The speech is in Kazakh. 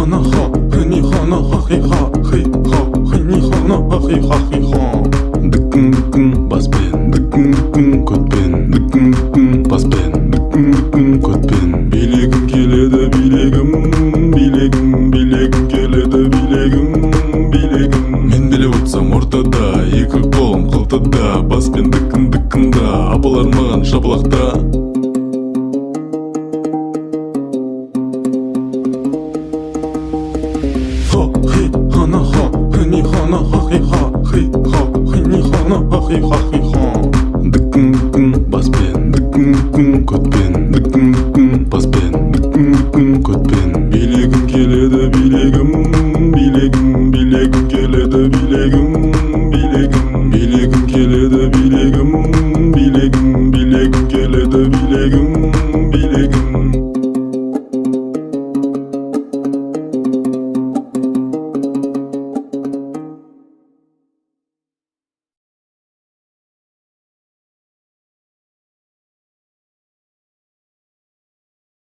ха на ха, хи ни ха на ха хи ха, хи ха, хи ни ха на ха хи ха хи ха. Дікін дікін баспен, дікін дікін көтпен, дікін дікін баспен, дікін дікін көтпен. Билегім келеді, билегім, билегім, билегім келеді, билегім, билегім. Мен билеп отырсам ортада, екі қолым қалтада, баспен дікін дікін да, апалар маған шапалақта. Хо хи ха на ха, хи ни ха на ха хи ха, хи ха, хи ни ха на ха хи ха хи ха. Дікін дікін баспен, дікін дікін көтпен, дікін дікін баспен, дікін дікін көтпен. Билегім келеді, билегім, билегім, билегім келеді, билегім, билегім. Билегім келеді, билегім,